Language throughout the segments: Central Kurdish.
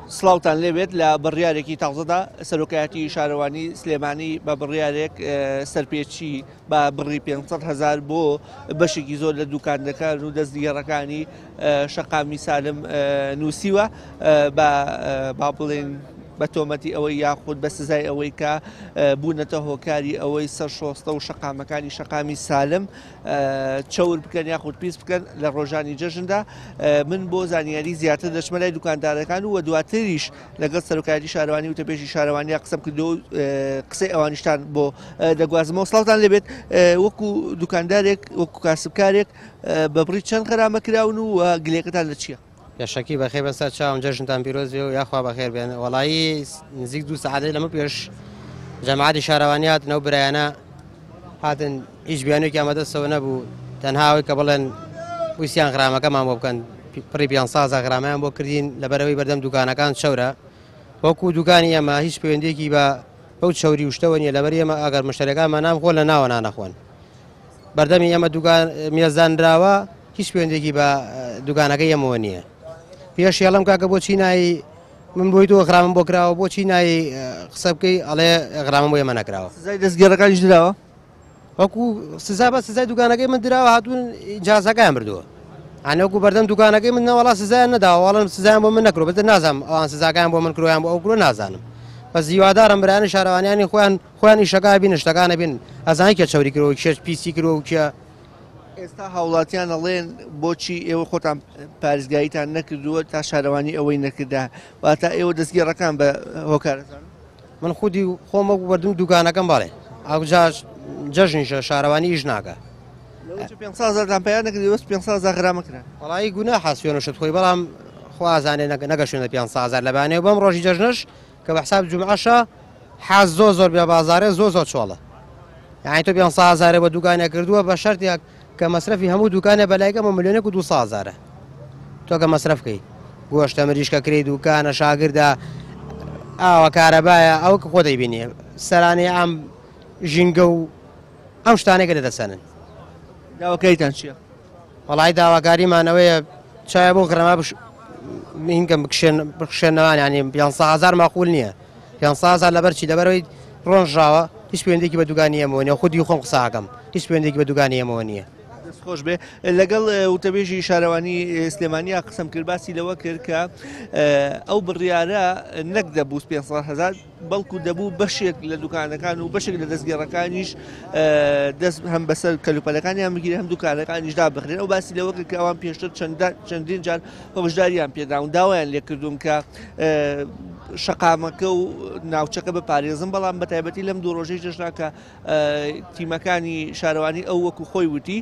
سڵاوتان لێبێت. لە بڕیارێکی تازەدا سەرۆکایەتی شارەوانی سلێمانی بە بڕیارێک سەرپێچی بە بڕی 500 هەزار بۆ بەشێکی زۆر لە دوکاندەکان و دەستگێڕەکانی شەقامی سالم نووسیوە، بە با بڵێن بە تۆمەتی ئەوەی یاخود بە سزای ئەوەی کە بوونەتە هۆکاری ئەوەی سەر شۆستە و شەقامەکانی شەقامی سالم چەور بکەن یاخود پیس بکەن لە ڕۆژانی جەژندا. من بۆ زانیاری زیاتر دەچمە لای دوکاندارەکان و دواتریش لەگەڵ سەرۆکایەتی شارەوانی و تەپێشی شارەوانیە قسەم کردو قسەی ئەوانیشتان بۆ دەگوازمەوە. سڵاوتان لێبێت. وەکو دوکاندارێک، وەکو کاسبکارێک، بە بڕی چەند غەرامە کراون و گلەکەتان لە چییە؟ پێشەکی بەخێر بەسەر چاوم، جەژنتان پیرۆز بێ و یاخوا بەخێر بێن. وەڵایی نزیک 2 سەعاتێ لەمە پێش جەماعەتی شارەوانی هاتن، ئەو برایانە هاتن، هیچ بیانوێکیان بەدەستەوە نەبوو، تەنها ئەوەی کە بڵێن ویستیان غرامەکەمان بۆ بکەن، پڕی 500 غرامەیان بۆ کردین لەبەرەوەی بەردەم دوکانەکان چەورە. وەکو دوکانی ئێمە هیچ پەیوەندیەکی بە بەو چەوری و شتەوە نییە، لەبەر ئێمە ئەگەر مشتەرەکانمان نان بخۆن لە ناوە نانەخۆن. بەردەمی ئێمە دوکان مێزدانراوە، هیچ پەیوەندیەکی بە دوکانەکەی ئێمەوە نییە. پێش هێڵم کاکە بۆچی نایی من بۆی تۆ غرامم بۆ کراوە، بۆچی نایی قسە بکەی ئەڵێ غرامم بۆ ئێمە نەکراوە. سزای دەستگێڕەکانیش دراوە؟ وەکو سزا بە سزای دوکانەکەی من دراوە، هاتوون ئیجازەکەیان بردووە. ئەنە وەکو بەردەم دوکانەکەی من نەوەڵا سزایان نەداوە، وەڵام سزایان بۆ من نەکرۆ، بەدە نازانم ئەوان سزاکەیان بۆ من کرۆیان بۆ ئەو کرۆ نازانم. بەس هیوادارم برایانی شارەوانیانی خۆیان ئیشەکە بین، شتەکانە بین، ئەزانی کێ چەوری کرۆ و کێ پیسی کرۆ و کێ. ئێستا هاوڵاتیان ئەڵێن بۆچی ئێوە خۆتان پارێزگاریتان نەکردووە تا شارەوانی ئەوەی نەکردا، واتە ئێوە دەستگێڕەکان بە هۆکارەزان؟ من خودی خۆم وەکو بەردەم دوکانەکەم بەڵێ، ئەو جەژنیشە شارەوانی ئیش ناکە. 500 هەزارتان پەیا نەکردی، بەس 500 هەزار غرامە کرا. وەڵایی گوناحە سوێن و شت خۆی، بەڵام خوا ئازانێ نەگەشوێنە 500 هەزار لەبانێ. و بەم ڕۆژی جەژنەش کە بە حساب جومعەشە حاز زۆر زۆر بێ بازارێ، زۆر زۆر چۆڵە. یعنی تۆ 500 هەزارێ بە دوکانێ کردووە بە شەرتێک کە مەصرفی هەموو دوکانێ بەلایکەمە ملیۆنێک و 200 هەزارە. تۆ کە مەصرف کەی گۆشتە مریشکە کرێی دوکانە شاگردە ئاوە کارەبایە ئەو کە خۆ دەیبینێ سەرانەی ئەم ژینگە و ئەم شتانێکە لە دەسەنن. داواکاریتان چییە؟ وەڵای داواکاریمانەوەیە چایە بۆ غرەما هینکەم بکشێنەوان، یعنی 500 هەزار ماقول نییە. 500 هەزار لەبەر چی؟ لەبەرەوەی ڕۆنژاوە، هیچ پەیوەندیەکی بە دوکانی ئێمەوە نییە. خودی خۆم قساکەم، هیچ پەیوەندیەکی بە دوکانی ئێمەوە نییە. دەست خۆش بێ. لەگەڵ وتەبێژی شارەوانی سلێمانیا قسەم کرد، باسی لەوە کرد کە ئەو بڕیارە نەک دەبوو 500 هەزار، بەڵکو دەبوو بەشێک لە دوکانەکان و بەشێک لە دەستگێڕەکانیش دەست هەم بەسەر کەلوپەلەکانیان بگیرێ، هەم دوکانەکانیش دابخرێن. ئەو باسی لەوە کرد کە ئەوان پێشتر چەندین جار هۆشداریان پێداون، داوایان لێکردوون کە شەقامەکە و ناوچەکە بپارێزن، بەڵام بە تایبەتی لەم دوو ڕۆژەی جەژنا کە تیمەکانی شارەوانی ئەو وەکو خۆی وتی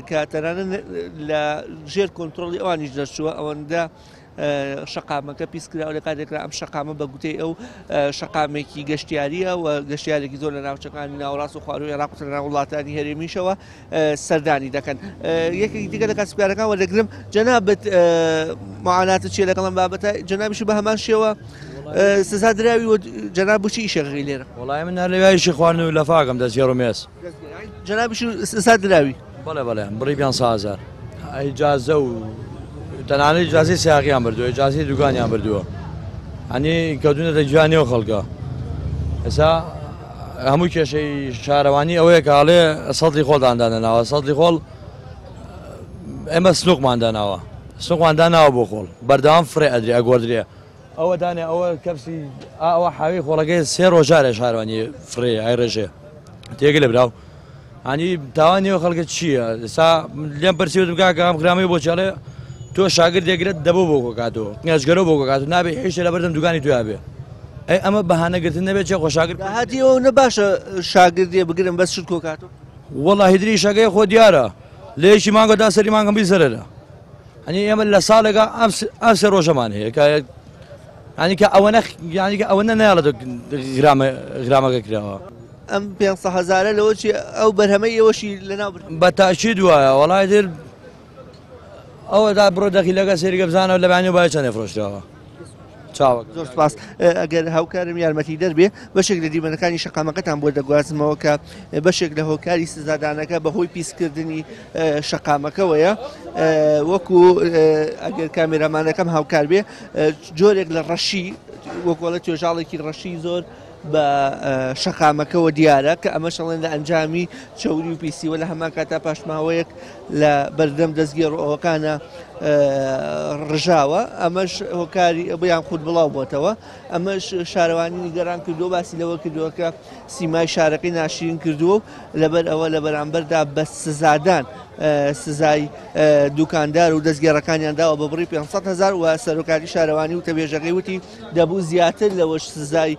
کە تەنانەت لە ژێر کۆنترۆڵی ئەوانیش دەرچووە، ئەوەندە شەقامەکە پیس کراوە. لە کاتێکدا ئەم شەقامە بە گوتەی ئەو شەقامێکی گەشتیاریە و گەشتیارێکی زۆر لە ناوچەکانی ناوەڕاست و خوارووی عێراق و تەنانەت وڵاتانی هەرێمیشەوە سەردانی دەکەن. یەکێکی دیکە لە کاسبکارەکان وەردەگرم. جەنابت معاناتت چییە لەگەڵ ئەم بابەتە؟ جەنابیش بە هەمان شێوە سزا دراوی و جەناب بۆچی ئیشەکەی لێرە؟ وەڵای من هەر لەوێ ئیشی خواردن و لەفاکەم دەستگێڕ و مێز. جەنابیش سزا دراوی؟ بەڵێ بەڵێ، بڕی 500 هەزار ئیجازە و تەنانەت ئیجازەی سیاقیان بردووە، ئیجازەی دوکانیان بردووە، ئەنی کەوتونەتە گیانی ئەو خەڵکە. ئێستا هەموو کێشەی شارەوانی ئەوەیە کە ئەڵێ سەدری خۆڵتان دانەناوە. سەدری خۆڵ ئێمە سنووقمان داناوە، سنووقمان داناوە بۆ خۆڵ، بەردەوام فڕێ ئەدرێ ئەگۆڕدرێ. ئەوە دانێ ئەوە کەپسی ئەوە حاوی خۆڵەکەی سێ ڕۆژارێ شارەوانی فڕێ ئایڕێژێ تێگە لە براو. ئەنی تاوانی ئەو خەڵکە چییە؟ ئێستا لێم پرسی وتم کاکە ئەم غرامەی بۆ چێڵێ تۆ شاگردێک گرت دەبوو بۆ کۆکاتەوە، قنێچگەرەوە بۆ کۆکاتەوە، نابێ هیچ لە بەردەم دوکانی تویا بێ. ئەی ئەمە بەهانەگرتن نەبێت چێ خۆ شاگرد داهاتی ئەوە نە باشە شاگردێ بگرن بەس شت کۆکاتەوە؟ وەڵاهی دری شەکەی خۆ دیارە لە یەکی مانگە تا سەری مانگەم بی زەرەرە. ئەنی ئێمە لە ساڵێکا ئەم سێ ڕۆژەمان هەیە کە یعنی کە ئەوەنە یعنی کە ئەوەنە نایڵێت غرامەکە کراوە. ئەم 500 هەزارە لەوە چی ئەو بەرهەمەی ئێوەشی لەناو برد؟ بە تاکید وایە. وەڵای دل ئەوە دا بڕۆ دەخیلەکە سەیرکە بزانەوە لە بەیانی و بای چەندێ فرۆشراوە. چاوەکەم. زۆر سپاس. ئەگەر هاوکارم یارمەتی دەربێ بەشێک لە دیمەنەکانی شەقامەکەتان بۆ دەگوازمەوە کە بەشێک لە هۆکاری سزادانەکە بەهۆی پیسکردنی شەقامەکەوەیە، وەکو ئەگەر کامێرامانەکەم هاوکار بێ جۆرێک لە ڕەشی وەکۆڵە توێژاڵێکی ڕەشی زۆر بە شەقامەکەوە دیارە کە ئەمەش ئەڵێن لە ئەنجامی چەوری و پیسیوە، لە هەمان کاتا پاشماوەیەک لە بەردەم دەستگێڕەوەکانە ڕژاوە، ئەمەش هۆکاری بیان خود بڵاو بۆتەوە. ئەمەش شارەوانی نیگەران کردووە، باسی لەوە کردووە کە سیمای شارەکەی ناشرین کردووە و لەبەر ئەوە لە بەرامبەردا بە سزادان سزای دوکاندار و دەستگێڕەکانیان داوە بە بڕی 500 هزار و سەرۆکاتی شارەوانی و تەبێژەکەی وتی دەبوو زیاتر لەوەش سزای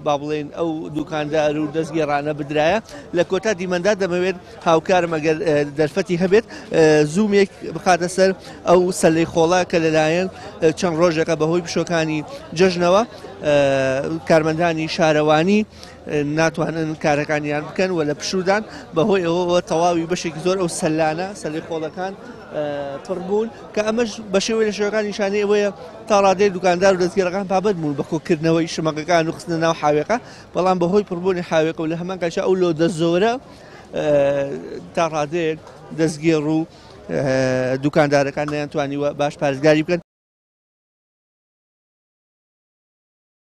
با بڵێن ئەو دوکاندار و دەستگێڕانە بدرایە. لە کۆتا دیمەندا دەمەوێت هاوکارم ئەگەر دەرفەتی هەبێت زوومێک بخاتە سەر ئەو سەلەی خۆڵە کە لەلایەن چەند ڕۆژێکە بەهۆی پشۆکانی جەژنەوە کارمەندانی شارەوانی ناتوانن کارەکانیان بکەن و لە پشوودان، بەهۆی ئەوەوە تەواوی بەشێکی زۆر ئەو سەلانە سەلی خۆڵەکان پڕ بوون، کە ئەمەش بە شێوەی لە شێوەکان نیشانەی ئەوەیە تا ڕادەیەک دوکاندار و دەستگێڕەکان پابەند بوون بە کۆکردنەوەی شمەکەکان و خستنە ناو حاوێقە، بەڵام بەهۆی پڕبوونی حاوێقە و لە هەمان کاتیشا ئەو لۆدە زۆرە تا ڕادەیەک دەستگێڕ و دوکاندارەکان نەیانتوانیوە باش پارێزگاری بکەن.